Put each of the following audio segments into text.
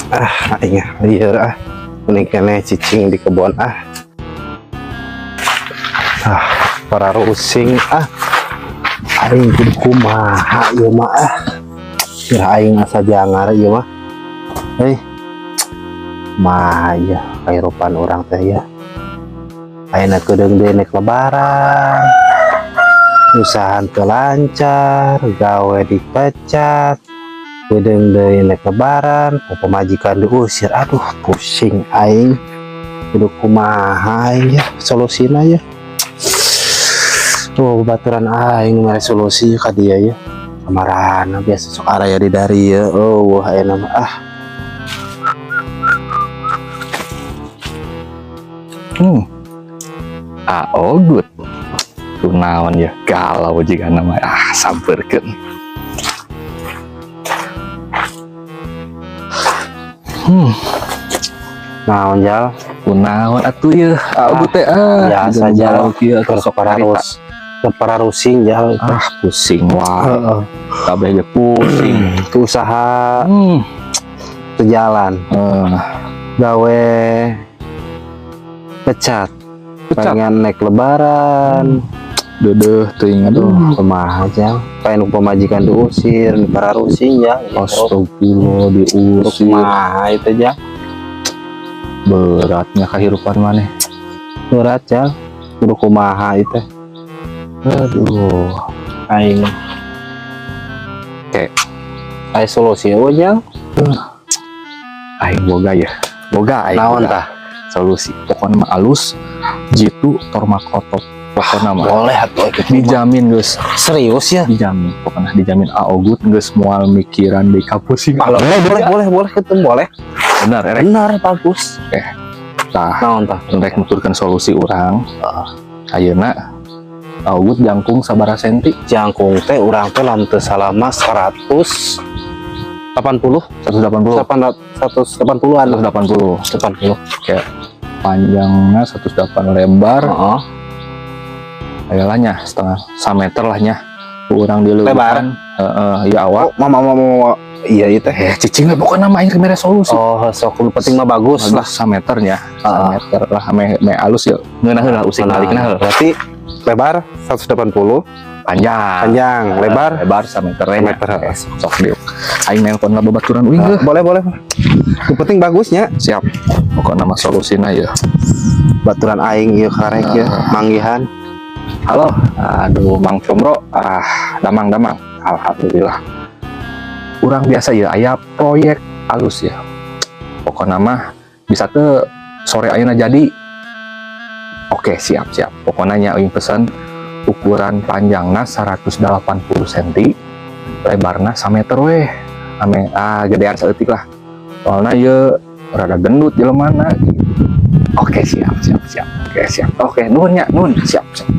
Ah, aing ah, lieur ah. Mending keneh cicing di kebon ah. Ah, pararusing ah. Aing kudu kumaha ieu mah ah. Kira aing asa jangar ieu mah. Eh. Mah ya, kahirupan urang teh ya. Ayeuna keudeung deui nek Lebaran. Usaha teu lancar, gawe dipecat. Keudeung deui nek Lebaran, pamajikan diusir. Aduh, pusing aing. Kudu kumaha aing ya solusina ya. Tuh, baturan aing mere solusi ka dia ya. Kamarana biasa sok araya di dari ya. Oh, wah, ayeuna mah ah. Ah, oh good. Kunaon ya, galau juga nama, ah, samperkeun. Naon, Jal? Kunaon atuh ya, ah, good teh ah. Biasa, Jal. Galau kieu atuh, Keur sok harita. Pararusing, Jal. Ah, pusing wah. Heeh. Kabeh ge pusing. Ke usaha teu jalan. Gawe pecat. Pecat. Pengen naik Lebaran. Deudeuh teuing, aduh. Aduh, kumaha, Jal? Pengen pamajikan diusir, pararusing ya. Astagfirullah, diusir. Kumaha itu, Jal? Beratnya kehidupan maneh. Berat, Jal. Kudu kumaha itu? Aduh. Aing. Oke. Aya solusi eueuh, Jal? Aing boga ya. Boga aing. Naon boga. tah? Solusi. Pokoknya mah alus, jitu, tormakotot. Pokoknya mah Boleh atuh gitu. Dijamin geus, Serius ya? Dijamin. Pokoknya dijamin aogut geus moal mikiran deui ka pusing. Boleh, boleh, boleh, boleh ketemu, boleh. Benar, erek. Benar, bagus. Tah, Naon tah? Rek nuturkeun solusi urang. Ayeuna aogut jangkung sabaraha senti? Jangkung teh urang teh lamun teu salah mah 180. 180. 180-an. 180. 80. Oke. Panjangnya 108, lebar. Heeh. Ayolah nya, setengah sameter lah nya. Urang di Lebar? Heeh, ya awak. Oh, mama mama mama. Iya, iya teh. Eh, cicing we pokoknya mah aing mere solusi. Oh, sok nu penting mah bagus lah. Bagus sameternya, Heeh. sameter lah me, me alus ya. Ngeunah lah usik Nah, balik nah. berarti lebar 180, Panjang. Panjang, lebar Lebar sameter nya. sameter. Oke, sok diuk. Aing nelpon ka babaturan uing heuh. Boleh, boleh. Nu penting bagusnya. Siap. Pokoknya mah solusina ya. Baturan aing ieu karek ya, manggihan. Halo, aduh, Mang Comro, ah, damang damang, alhamdulillah. Urang biasa ya, aya proyek alus ya. Pokoknya mah bisa tuh sore ayeuna jadi. Oke, siap siap. Pokoknya nya aing pesan ukuran panjangna 180 cm, lebarna 1 meter weh. Ame ah gedean saeutik lah. Soalnya ye rada gendut jelemana gitu. Oke, siap siap siap. Oke, siap. Oke, nuhun nya, nuhun. Siap, siap.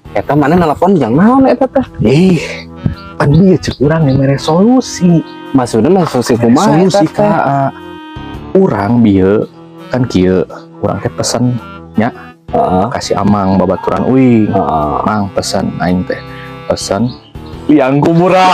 Eta mana nelpon jang naon eta teh? Ih, pan dia cek urang yang mere solusi. Maksudna solusi kumaha Solusi eta teh? Ka urang bieu kan kieu, urang teh pesen kasih amang babaturan uing. Mang, pesen aing teh. Pesen yang murah.